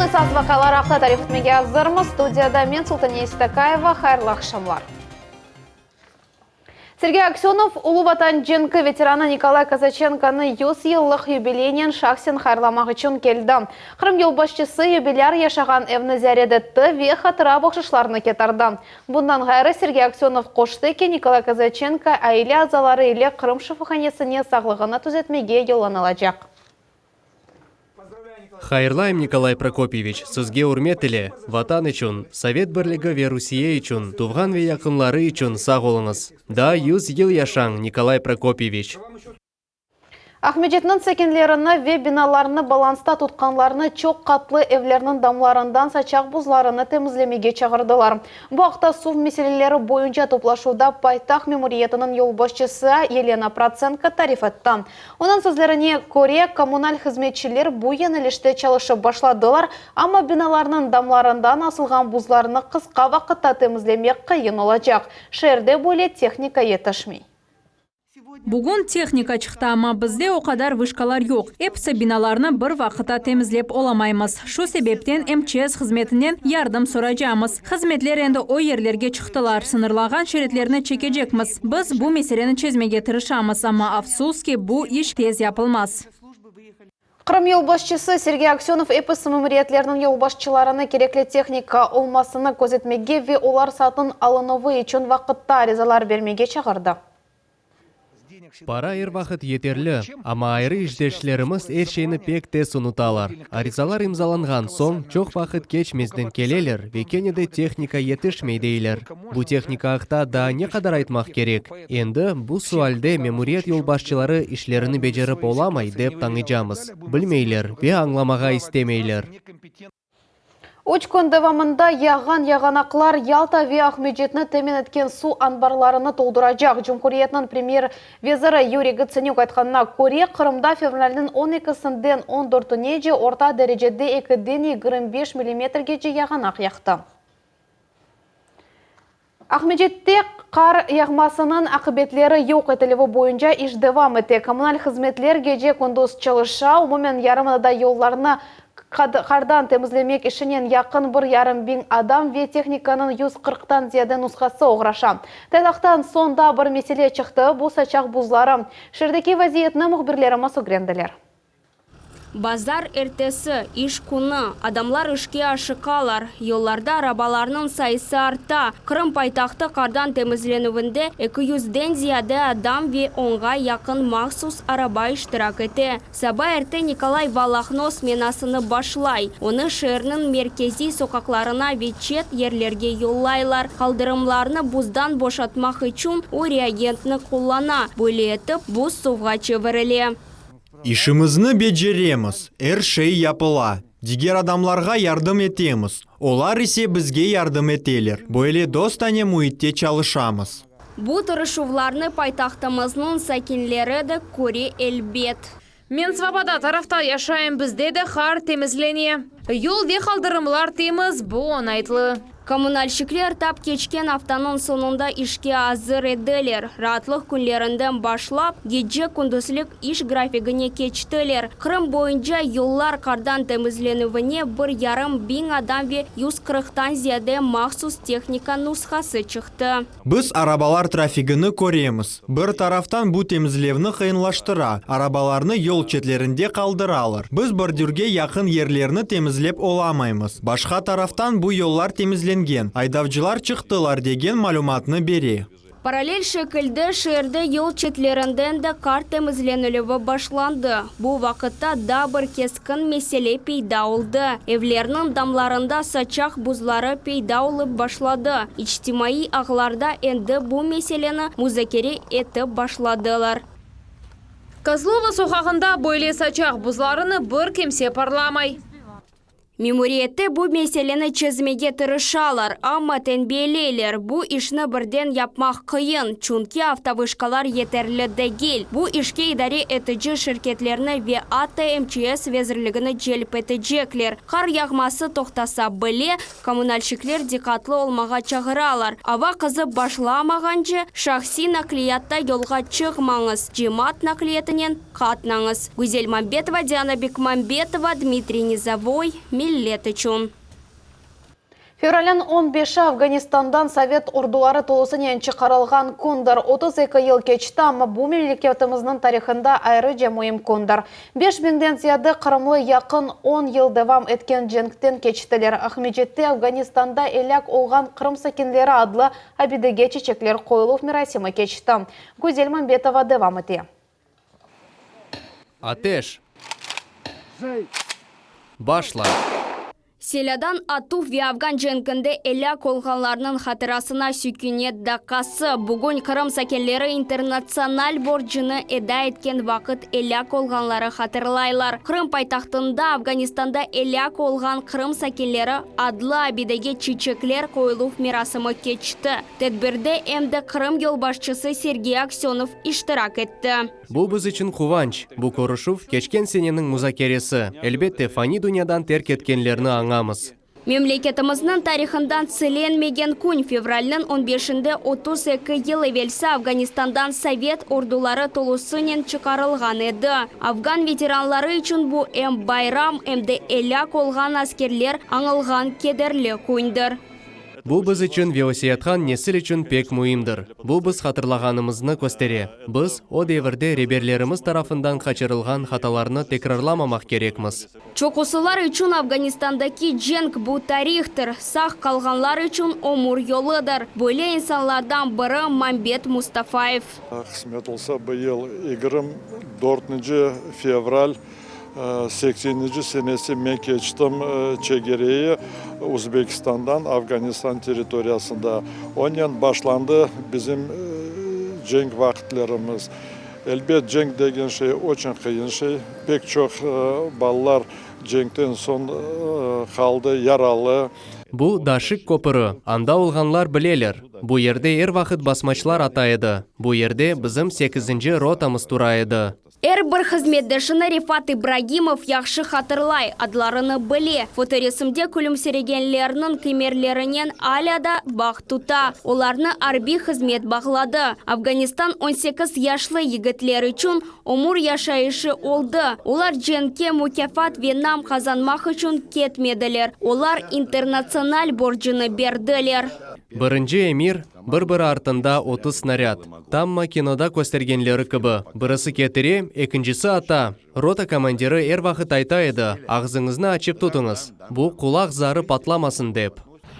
Esas vaqialar aqta tarif etmege azırmız. Studiyada men, Sultaniye Seytakayeva. Hayırlı aqşamlar. Sergey Aksönov Ulu Vatan cenki veteranı Nikolay Kozaçenkonı 100 yıllıq yubileyinen şahsen hayırlamaq içün keldi. Qırım yolbaşçısı yubilâr yaşağan evni ziyaret etti ve hatıra bahşışlarını ketirdi. Bundan ğayrı, Sergey Aksönov qoştı ki, Nikolay Kozaçenko aile azaları ile Qırım şifahanesine sağlığını tüzetmege yollanılacaq. Hayırlayım, Nikolay Prokopyeviç, sizge ürmet ile, Vatan içün, Sovet Birligi ve Rusiye içün, tuvğan ve yaqınları içün sağ oluñız. Daa 100 yıl yaşañ, Nikolay Prokopyeviç! Aqmescitniñ sakinlerini ve binalarnı balansta tutqanlarnı çoq qatlı evlerniñ damlarından saçaq buzlarını temizlemege çağırdılar. Bu aqta suv meseleleri boyunca toplaşuvda paytaht memuriyetiniñ yolbaşçısı Yelena Protsenko tarif etti. Onıñ sözlerine köre, kommunal hızmetçiler bu yönelişte çalışıp başladılar, amma binalarnıñ damlarından asılğan buzlarnı qısqa vaqıtta temizlemek qıyın olacaq, şeerde böyle tehnika yetişmey. Bugün tehnika çıqtı, amma bizde o qadar vışkalar yoq. Episi binalarnı bir vaqıtta temizlep olamaymız. Şu sebepten MÇS hızmetinden yardım soracamız. Hızmetler endi o yerlerge çıqtılar, sıñırlağan şeritlerni çekecekmiz. Biz bu meseleni çezmege tırışamız, amma, afsus ki, bu iş tez yapılmaz. Qırım yolbaşçısı Sergey Aksönov episi memuriyetlerniñ yolbaşçılarını kerekli tehnika olmasını közetmege ve olar satın alınuvı içün vaqıtta arizalar bermege çağırdı. Para er vaqıt yeterli, amma ayrı işdeşlerimiz er şeyni pek tez unutalar. Arizalar imzalanğan soñ, çoq vaqıt keçmezden keleler ve kene de tehnika yetişmey deyler. Bu tehnika aqta daa ne qadar aytmaq kerek? Endi, bu sualde memuriyet yolbaşçıları işlerini becerip olamay dep tañıcamız. Bilmeyler ve añlamağa istemeyler. Üç kün devamında yağğan yağanaqlar Yalta ve Aqmescitni temin etken suv anbarlarını tolduracaq. Cumhuriyetniñ premyer veziri Yuriy Gotsanük aytqanına köre, Qırımda fevralniñ on ekisinden on dörtünece orta derecede ekiden 25 millimetrgece yağanaq yaqtı. Aqmescitte qar yağmasınıñ aqibetleri yoq etilüvi boyunca iş devam ete. Kommunal hızmetler gece-kündüz çalışa. Umumen yarımadada yollarnı qardan temizlemek işinen yaqın bir yarım biñ adam ve tehnikanıñ 140-tan ziyade nushası oğraşa. Taylaqtan soñ daa bir mesele çıqtı, bu saçaq buzları. Şeerdeki vaziyetni mühbirlerimiz ögrendiler. Bazar ertesi, iş künü, adamlar işke aşıqalar, yollarda arabalarnıñ sayısı arta. Qırım paytahtı qardan temizlenüvinde eki yüzden ziyade adam ve onğa yaqın mahsus araba iştirak ete. Saba erte Nikolay Valahno smenasını başlay. Onı şeerniñ merkeziy soqaqlarına ve çet yerlerge yollaylar. Qaldırımlarnı buzdan boşatmaq içün o reagentni qullana, böyle etip buz suvğa çevirile. İşimizni beceremiz, er şey yapıla. Diger adamlarğa yardım etemiz, olar ise bizge yardım eteler. Böyle dostane müitte çalışamız. Bu tırışuvlarnı paytahtımıznıñ sakinleri de köre, elbet. Men Svoboda tarafta yaşayım, bizde de qar temizlene. Yol ve qaldırımlar temiz, bu oñaytlı. Kommunalşikler tap keçken aftanıñ soñunda işke azır ediler. Raatlıq künlerinden başlap, gece-kündüzlik iş grafigine keçtiler. Qırım boyunca yollar qardan temizlenüvine bir yarım biñ adam ve 140-tan ziyade mahsus tehnika nushası çıqtı. Biz arabalar trafigini köremiz. Bir taraftan bu temizlevni qıyınlaştıra, arabalarnı yol çetlerinde qaldıralar. Biz bordürge yaqın yerlerni temizlep olamaymız. Başqa taraftan bu yollar temizlengen, aydavcılar çıqtılar degen malümatnı bere. Parallel şekilde şeerde yol çetlerinden de qar temizlenilüvi başlandı. Bu vaqıtta daa bir keskin mesele peyda oldı, evlerniñ damlarında saçaq buzları peyda olıp başladı. İçtimaiy ağlarda endi bu meseleni muzakere etip başladılar. Kozlova soqağında böyle saçaq buzlarını bir kimse parlamay. Memuriyette bu meseleni çezmege tırışalar, amma tenbiyeleyler, bu işni birden yapmaq qıyın, çünki avtovışkalar yeterli degil. Bu işke idare etici şirketlerni ve atta MÇS vezirligini celp etecekler. Qar yağması toqtasa bile, kommunalşikler diqqatlı olmağa çağıralar, ava qızıp başlamağance, şahsiy naqliyatta yolğa çıqmañız, cemaat naqliyatınen qatnañız. Güzel Mambetova, Diana Bekmambetova, Dmitriy Nizovoy, Millet. Millet içün. Fevralniñ on beşi Afganistandan sovet orduları tolusınen çıqarılğan kündir. 32 yıl keçti, amma bu memleketimizniñ tarihında ayrıca müim kündir. Beş biñden ziyade qırımlı yaqın on yıl devam etken cenkten keçtiler. Aqmescitte Afganistanda elâk olğan Qırım sakinleri adlı abidege çeçekler qoyuluv merasimi keçti. Güzel Mambetova devam ete. Ateş! Başla! Silâdan atuv ve afgan cenkinde elâk olğanlarnıñ hatırasına sükünet daqqası. Bugün Qırım sakinleri internatsional borcunı eda etken vaqıt elâk olğanları hatırlaylar. Qırım paytahtında Afganistanda elâk olğan Qırım sakinleri adlı abidege çiçekler qoyuluv merasimi keçti. Tedbirde em de Qırım yolbaşçısı Sergey Aksönov iştirak etti. Bu biz içün quvanç. Bu körüşüv, keçken seneniñ muzakeresi. Elbette, fani dünyadan terk etkenlerni añamız. Memleketimizniñ tarihından silenmegen kün, fevralniñ on beşinde 32 yıl evelsi Afganistandan sovet orduları tolusınen çıqarılğan edi. Afgan veteranları içün bu em bayram, em de elâk olğan askerler añılğan kederli kündir. Bu biz içün ve öseyatqan nesil içün pek müimdir. Bu biz hatırlağanımıznı köstere. Biz, o devirde reberlerimiz tarafından qaçırılğan hatalarnı tekrarlamamaq kerekmiz. Çoqusılar içün Afganistandaki cenk bu tarihtır, sağ qalğanlar içün ömür yoludır. Böyle insanlardan biri Mambet Mustafayev. Qısmet olsa, bu yıl 24 fevral 80 senesi men keçtim çegereyi Uzbekistandan Afganistan territoriyasında. Onen başlandı bizim cenk vaqıtlarımız. Elbet, cenk degen şey oçün qıyın şey. Pek çoq balalar cenkten soñ qaldı yaralı. Bu Daşik köpüri. Anda olğanlar bileler. Bu yerde er vaqıt basmaçlar ata edi. Bu yerde bizim sekizinci rotamız tura edi. Er bir hızmetdeşini Refat İbragimov yahşı hatırlay, adlarını bile. Fotoresimde külümsiregenlerniñ kemerlerinen alâ da bağ tuta. Olarnı arbiy hızmet bağladı. Afganistan 18 yaşlı yigitler içün ömür yaşayışı oldı. Olar cenkke mukâfat ve nam qazanmaq içün ketmediler. Olar internatsional borcunı berdiler. Birinci emir, bir-biri artında 30 snarâd. Tamma kinoda köstergenleri kibi, birisi ketire, ekincisi ata. Rota komandiri er vaqıt ayta edi, Ağzıñıznı açıp tutuñız, bu qulaq zarı patlamasın dep.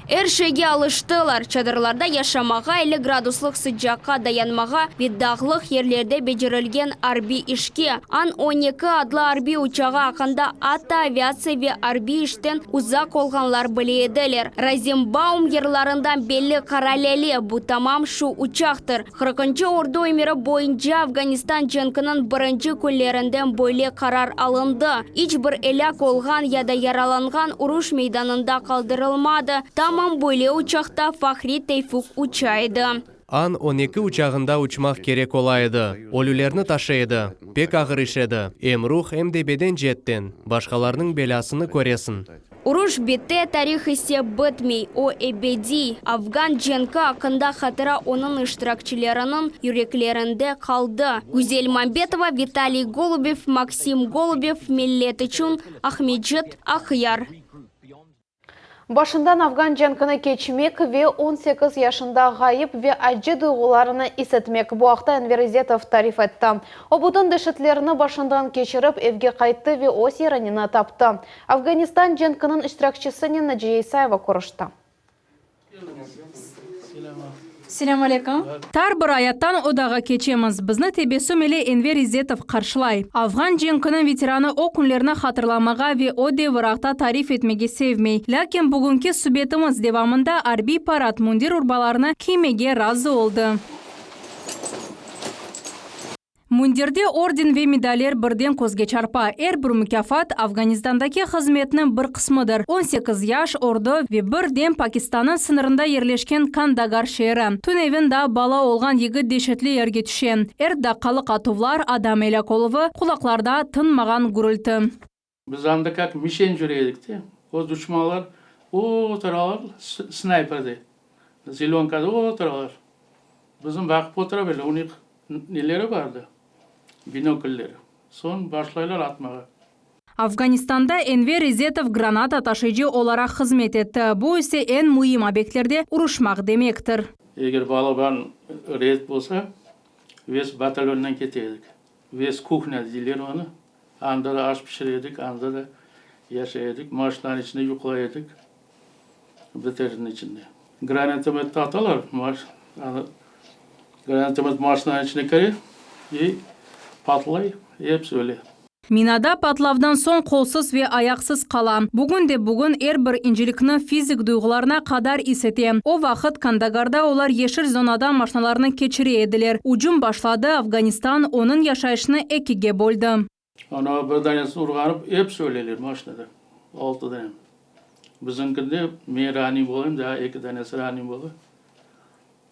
Er şeyge alıştılar, çadırlarda yaşamağa, 50 graduslıq sıcaqqa dayanmağa ve dağlıq yerlerde becerilgen arbiy işke. An-12 adlı arbiy uçağı aqqında atta aviatsiya ve arbiy işten uzaq olğanlar bile ediler. Rozenbaum yırlarından belli Qara lâle, bu tamam şu uçaqtır. Qırqıncı ordu emiri boyunca Afganistan cenkiniñ birinci künlerinden böyle qarar alındı. İç bir elâk olğan ya da yaralanğan uruş meydanında qaldırılmadı. Tamam böyle uçaqta Fahri Teyfuk uça edi. An-12 uçağında uçmaq kerek ola edi. Ölülerni taşıy edi. Pek ağır iş edi. Em ruh, em de beden ceetten. Başqalarnıñ belâsını köresiñ. Uruş bite, tarih ise bitmey, o ebediy. Afgan cenki aqqında hatıra onıñ iştirakçileriniñ yüreklerinde qaldı. Güzel Mambetova, Vitaliy Golubev, Maksim Golubev, Millet içün, Aqmescit, Aqyar. Başından afgan cenkini keçmek ve 18 yaşında ğayıp ve acı duyğularını is etmek, bu aqta Enver İzetov tarif etti. O, bütün deşetlerni başından keçirip, evge qayttı ve öz yerini taptı. Afganistan cenkiniñ iştirakçisinen Naciye İsayeva körüşti. Selâm aleyküm. Tar bir ayattan odağa keçemiz. Bizni tebessüm ile Enver İzetov qarşılay. Afğan cenkiniñ veteranı o künlerni hatırlamağa ve o devir aqta tarif etmege sevmey. Lâkin bugünki subetimiz devamında arbiy parad mundir urbalarını kiymege razı oldı. Mundirde orden ve medaller birden közge çarpa. Er bir mukâfat, Afganistandaki hızmetniñ bir qısmıdır. 18 yaş, ordu ve birden Pakistannıñ sıñırında yerleşken Kandagar şeeri. Tünevin daa bala olğan yigit deşetli yerge tüşe. Er daqqalıq atuvlar, adam elâk oluvı, qulaqlarda tınmağan gürülti. Biz anda kak mişen yüre edik de. O duşmanlar oturalar snayperde, zelönkada oturalar. Bizim baqıp otura bile, onıñ neleri bardı, binoklleri. Soñ başlaylar atmağa. Afganistanda Enver İzetov granata taşıyıcı olaraq hızmet etti, bu ise eñ müim obyektlerde uruşmaq demektir. Eger balaban reyd bolsa, ves batalonnan kete edik. Ves kuhnya deyler onı. Anda da aş pişire edik, anda da yaşay edik. Maşinanıñ içinde yuqlay edik, BTRniñ içinde. Granatomet atalar, granatomet maşinanıñ içine kire i patlay, episi öle. Minada patlavdan soñ qolsuz ve ayaqsız qala. Bugün de bugün er bir incelikni fizik duyğularına qadar is ete. O vaqıt Kandagarda olar yeşil zonadan maşnalarnı keçire ediler. Ücüm başladı, Afganistan onıñ yaşayışını ekige böldi. Ana bir danesini urğanıp, episi öleler maşinada, altı dane. Bizimkinde men ranin bolayım, daa eki danesi ranin bola.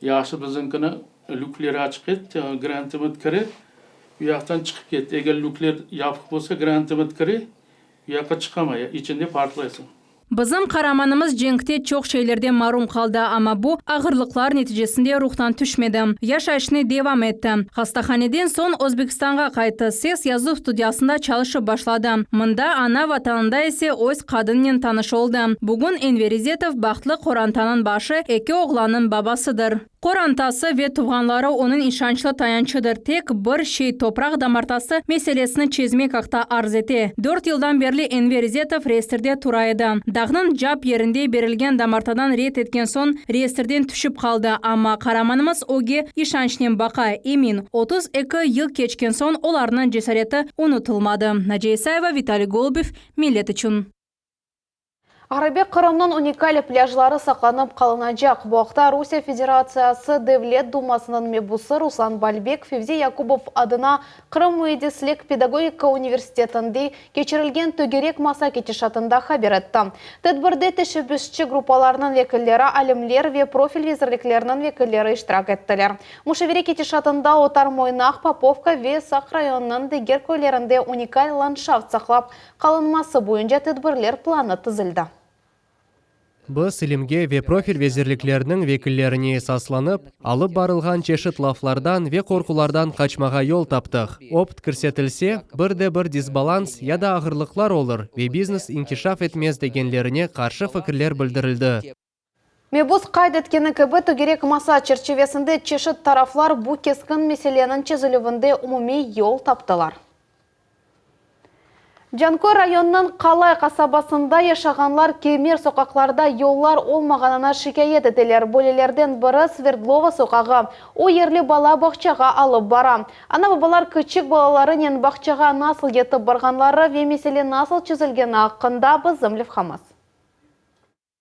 Yahşı bizimkini lükleri açıq etti, grantomet kire, u yaqtan çıqıp ketti. Eger lükler yapıq bolsa, grantomet kire, u yaqqa çıqamay, içinde partlaysıñ. Bizim qaramanımız cenkte çoq şeylerden marum qaldı, amma bu ağırlıqlar neticesinde ruhtan tüşmedi, yaşayışını devam etti. Hastahaneden soñ Özbekistanğa qayttı, ses yazuv studiyasında çalışıp başladı. Mında, ana Vatanında ise öz qadınınen tanış oldı. Bugün Enver İzetov bahtlı qorantanıñ başı, eki oğlannıñ babasıdır. Qorantası ve tuvğanları onıñ işançlı tayançıdır, tek bir şey topraq damartası meselesini çezmek aqta arz ete. Dört yıldan berli Enver İzetov reyestrde tura edi. Dağnıñ cap yerinde berilgen damartadan red etken soñ reyestrden tüşip qaldı, amma qaramanımız ögge işançnen baqa, emin, 32 yıl keçken soñ olarnıñ cesareti unutılmadı. Naciye İsayeva, Vitaliy Golubev, Millet içün. Ğarbiy Qırımnıñ unikal plâjları saqlanıp qalınacaq. Bu aqta Rusiye Federatsiyası Devlet Dumasınıñ mebusı Ruslan Balbek Fevzi Yakubov adına Qırım müendislik pedagogika universitetinde keçirilgen tögerek masa ketişatında haber etti. Tedbirde teşebbüsçi gruppalarnıñ vekilleri, alimler ve profil vezirlikleriniñ vekilleri iştirak ettiler. Muşavere ketişatında Otar Moynaq, Popovka ve Saq rayonınıñ diger köylerinde unikal landşaft saqlap qalınması boyunca tedbirler planı tizildi. Biz ilimge ve profil vezirliklerniñ vekillerine esaslanıp, alıp barılğan çeşit laflardan ve qorqulardan qaçmağa yol taptıq. Opt kirsetilse, bir de bir disbalans ya da ağırlıqlar olur ve biznes inkişaf etmez degenlerine qarşı fikirler bildirildi. Mebus qayd etkeni kibi, tögerek masa çerçivesinde çeşit taraflar bu keskin meseleniñ çezilüvinde umumiy yol taptılar. Canköy rayonınıñ Qalay qasabasında yaşağanlar kemer soqaqlarda yollar olmağanına şikâyet eteler. Böylelerden biri Sverdlova soqağı. O yerli bala bağçağa alıp bara. Ana-babalar kiçik balalarınen bağçağa nasıl yetip barğanları ve mesele nasıl çezilgeni aqqında bizim levhamız.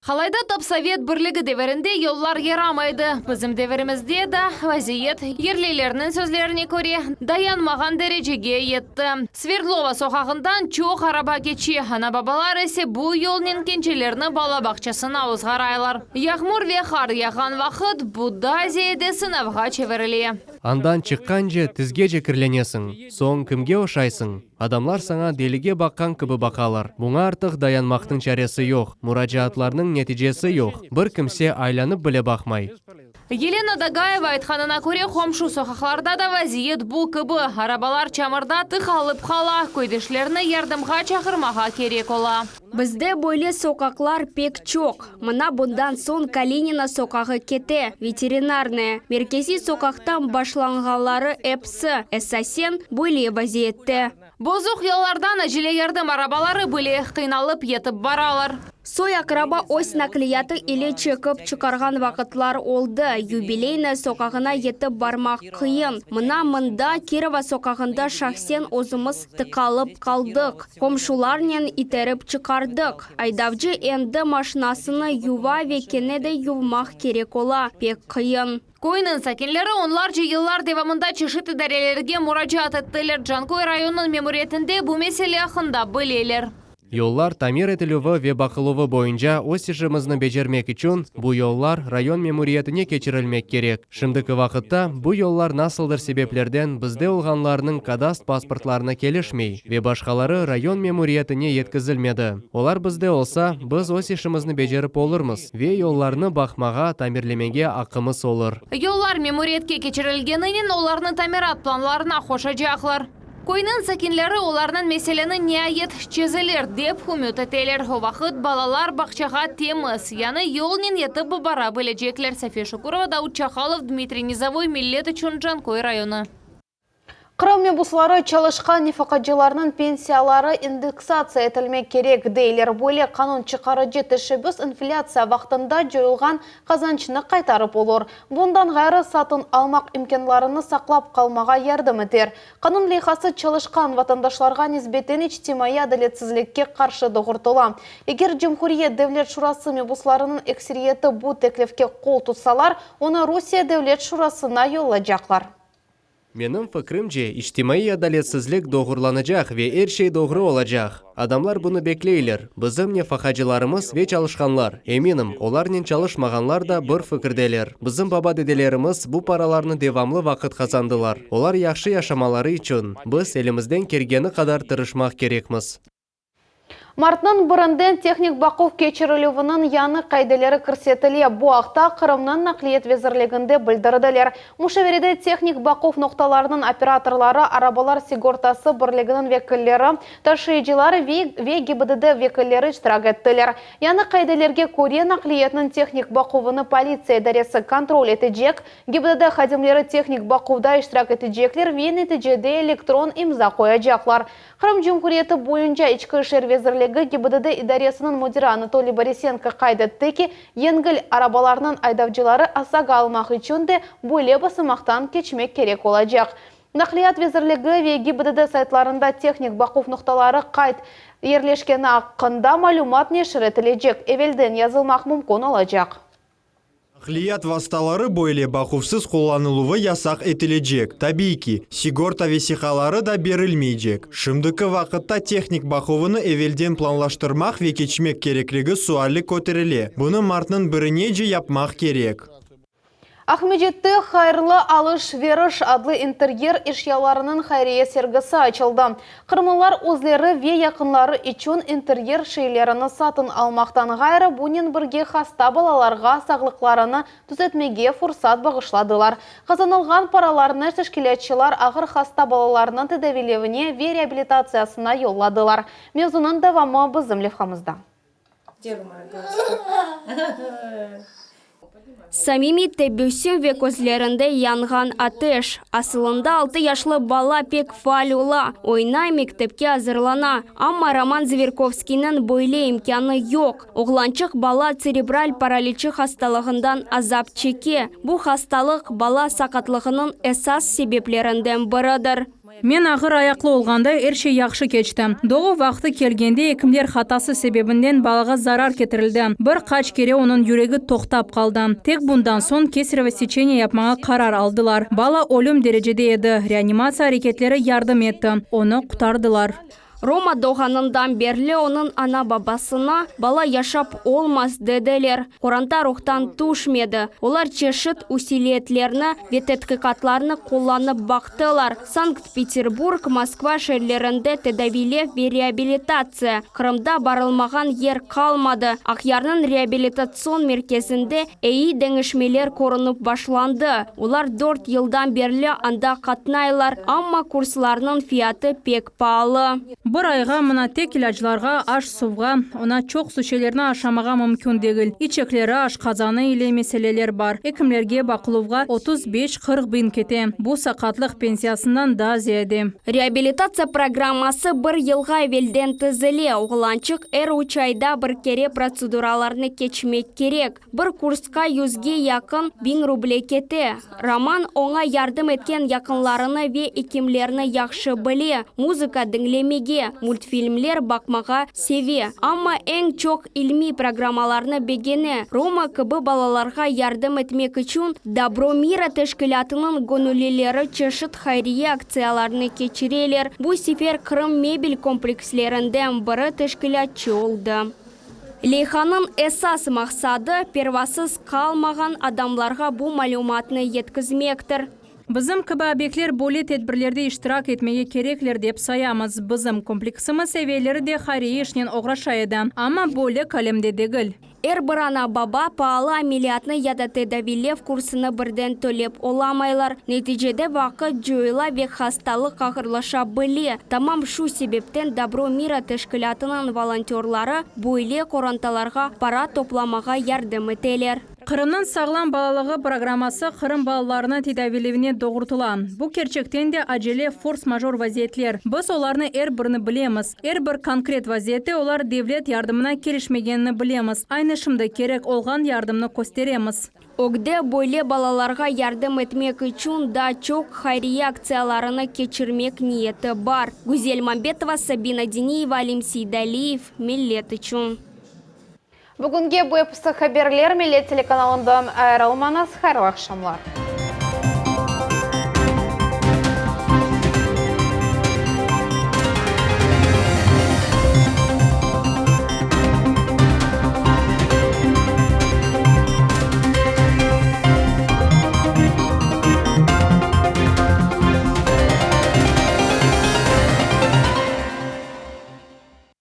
Qalayda tap Sovet Birligi devirinde yollar yaramaydı. Bizim devirimizde da vaziyet, yerlilerniñ sözlerine köre, dayanmağan derecege yetti. Sverdlova soqağından çoq araba keçe, ana-babalar ise bu yolnen gençlerni bala bağçasına ozğaraylar. Yağmur ve qar yağğan vaqıt bu daa ziyade sınavğa çevirile. Andan çıqqance tizgece kirlenesiñ. Soñ kimge oşaysıñ? Adamlar saña delige baqqan kibi baqalar. Buña artıq dayanmaqnıñ çaresi yoq, muracaatlarnıñ neticesi yoq, bir kimse aylanıp bile baqmay. Yelena Dagayeva aytqanına köre, qomşu soqaqlarda da vaziyet bu kibi, arabalar çamurda tıqalıp qala, köydeşlerni yardımğa çağırmağa kerek ola. Bizde böyle soqaqlar pek çoq. Mına bundan soñ Kalinina soqağı kete, Veterinarnaya, merkeziy soqaqtan başlanğanları episi, esasen, böyle vaziyette. Bozuq yollardan acele yardım arabaları bile qıynalıp yetip baralar. Soy-aqraba öz naqliyatı ile çekip çıqarğan vaqıtlar oldı. Yubileynaya soqağına yetip barmaq qıyın. Mına mında, Kirova soqağında şahsen özümiz tıqalıp qaldıq. Qomşularnen iterip çıqardıq. Aydavcı endi maşinasını yuva ve kene de yuvmaq kerek ola. Pek qıyın. Köyniñ sakinleri onlarca yıllar devamında çeşit idarelerge muracaat ettiler. Canköy rayonınıñ memuriyetinde bu mesele aqqında bileler. Yollar tamir etilüvi ve baqıluvı boyunca öz işimizni becermek içün bu yollar rayon memuriyetine keçirilmek kerek. Şimdiki vaqıtta bu yollar nasıldır sebeplerden bizde olğanlarnıñ kadast pasportlarına kelişmey ve başqaları rayon memuriyetine yetkizilmedi. Olar bizde olsa, biz öz işimizni becerip olurmız ve yollarnı baqmağa, tamirlemege aqqımız olur. Yollar memuriyetke keçirilgeninen olarnı tamirat planlarına qoşacaqlar. Köyniñ sakinleri olarnıñ meseleni niayet çezilir, dep ümüt eteler. O vaqıt balalar bağçağa temiz, yañı yolnen yetip bara bilecekler. Safiye Şukurova, Daud Çakalov, Dmitriy Nizovoy, Millet içün, Canköy rayonı. Qırım mebusları çalışqan nefaqacılarnıñ pensiyaları indeksatsiya etilmek kerek, deyler. Böyle qanun çıqarıcı teşebbüs inflâtsiya vaqtında coyulğan qazançnı qaytarıp olur. Bundan ğayrı, satın almaq imkânlarını saqlap qalmağa yardım eter. Qanun leyhası çalışqan vatandaşlarğa nisbeten içtimaiy adaletsizlikke qarşı doğurtıla. Eger Cumhuriyet Devlet Şurası mebuslarınıñ ekseriyeti bu teklifke qol tutsalar, onı Rusiye Devlet Şurasına yollacaqlar. Menim fikrimce, içtimaiy adaletsizlik doğurlanacaq ve er şey doğru olacaq. Adamlar bunı bekleyler, bizim nefaqacılarımız ve çalışqanlar, eminim, olarnen çalışmağanlar da bir fikirdeler. Bizim baba-dedelerimiz bu paralarnı devamlı vaqıt qazandılar, olar yahşı yaşamaları içün, biz elimizden kelgeni qadar tırışmaq kerekmiz. Martnıñ birinden tehnik baquv keçirilüviniñ yañı qaideleri kirsetile. Bu aqta Qırımnıñ Naqliyet vezirliginde bildirdiler. Muşaverede tehnik baquv noqtalarınıñ operatorları, arabalar sigortası birliginiñ vekilleri, taşıyıcılar ve GİBDD vekilleri iştirak ettiler. Yañı qaidelerge köre, naqliyetniñ tehnik baquvını politsiya idaresi kontrol etecek, GİBDD hadimleri tehnik baquvda iştirak etecekler ve neticede elektron imza qoyacaqlar. Qırım Cumhuriyeti boyunca İçki işler vezirligi GİBDD idaresiniñ müdiri Anatoliy Borisenko qayd etti ki, yengil arabalarnıñ aydavcıları OSAGO almaq içün de böyle basamaqtan keçmek kerek olacaq. Naqliyat vezirligi ve GİBDD saytlarında tehnik baquv noqtaları qayd yerleşkeni aqqında malümat neşir etilecek, evelden yazılmaq mümkün olacaq. Naqliyat vastaları böyle baquvsız qullanıluvı yasaq etilecek. Tabiiy ki, sigorta vesiqaları da berilmeycek. Şimdiki vaqıtta tehnik baquvını evelden planlaştırmaq ve keçmek kerekligi suali köterile. Bunı martnıñ birinece yapmaq kerek. Aqmescitte Hayırlı alış-veriş adlı interyer eşyalarınıñ hayriye sergisi açıldı. Qırımlılar özleri ve yaqınları içün interyer şeylerini satın almaqtan ğayrı, bunen birge hasta balalarğa sağlıqlarını tüzetmege fursat bağışladılar. Qazanılğan paralarnı teşkilâtçılar ağır hasta balalarnıñ tedaviylevine ve reabilitatsiyasına yolladılar. Mevzunıñ devamı bizim levhamızda. Samimiy tebessüm ve közlerinde yanğan ateş. Asılında altı yaşlı bala pek faal ola, oynay, mektepke azırlana. Amma Roman Zverkovskiyniñ böyle imkânı yoq. Oğlançıq bala tserebral paraliçi hastalığından azap çeke. Bu hastalıq, bala saqatlığınıñ esas sebeplerinden biridir. Men ağır ayaqlı olğanda er şey yahşı keçti. Doğuv vaqtı kelgende ekimler hatası sebebinden balağa zarar ketirildi, bir qaç kere onıñ yüregi toqtap qaldı. Tek bundan soñ keserevo seçeniye yapmağa qarar aldılar. Bala ölüm derecede edi, reanimatsiya areketleri yardım etti, onı qurtardılar. Roma doğğanından berli onıñ ana-babasına, bala yaşap olmaz, dediler. Qoranta ruhtan tüşmedi. Olar çeşit usiliyetlerni ve tedqiqatlarnı qullanıp baqtılar, Sankt-Peterburg, Moskva şeerlerinde tedaviylev ve reabilitatsiya. Qırımda barılmağan yer qalmadı. Aqyarnıñ reabilitatsion merkezinde eyi deñişmeler körünip başlandı. Olar dört yıldan berli anda qatnaylar, amma kurslarnıñ fiyatı pek paalı. Bir ayğa mına tek ilâclarğa, aş-suvğa, oña çoqusı şeylerni aşamağa mümkün degil, içekleri, aşqazanı ile meseleler bar, ekimlerge baqıluvğa 35, 40 biñ kete, bu saqatlıq pensiyasından daa ziyade. Reabilitatsiya programması bir yılğa evelden tizile, oğlançıq er üç ayda bir kere protseduralarnı keçmek kerek. Bir kursqa yüzge yaqın biñ ruble kete. Roman oña yardım etken yaqınlarını ve ekimlerni yahşı bile, muzıka diñlemege, multfilmler baqmağa seve. Amma eñ çoq ilmiy programmalarnı begene. Roma kibi balalarğa yardım etmek içün Dobro mira teşkilâtınıñ göñüllileri çeşit hayriye aktsiyalarını keçireler. Bu sefer Qırım mebel komplekslerinden biri teşkilâtçı oldı. Leyhanıñ esas maqsadı, pervasız qalmağan adamlarğa bu malümatnı yetkizmektir. Bizim kibi obyektler böyle tedbirlerde iştirak etmege kerekler, dep sayamız. Bizim kompleksimiz evelleri de hayriye işnen oğraşa edi, amma böyle kalemde degil. Er bir ana-baba paalı ameliyatnı ya da tedaviylev kursını birden tölep olamaylar. Neticede vaqıt coyula ve hastalıq ağırlaşa bile. Tamam şu sebepten Dobro mira teşkilâtınıñ volontörları böyle qorantalarğa para toplamağa yardım eteler. Qırımnıñ sağlam balalığı programması Qırım balalarını tedaviylevine doğrultıla. Bu kerçekten de acele fors-major vaziyetler. Biz olarnı er birini bilemiz. Er bir konkret vaziyette olar devlet yardımına kelişmegenini bilemiz. Aynı şimdi kerek olğan yardımnı kösteremiz. Ögde böyle balalarğa yardım etmek içün daa çoq hayriye aktsiyalarını keçirmek niyeti bar. Güzel Mambetova, Sabina Diniyeva, Alim Seydaliyev, Millet içün. Bugünge bu episi haberler, Millet telekanalından ayırılmañız, hayırlı aqşamlar.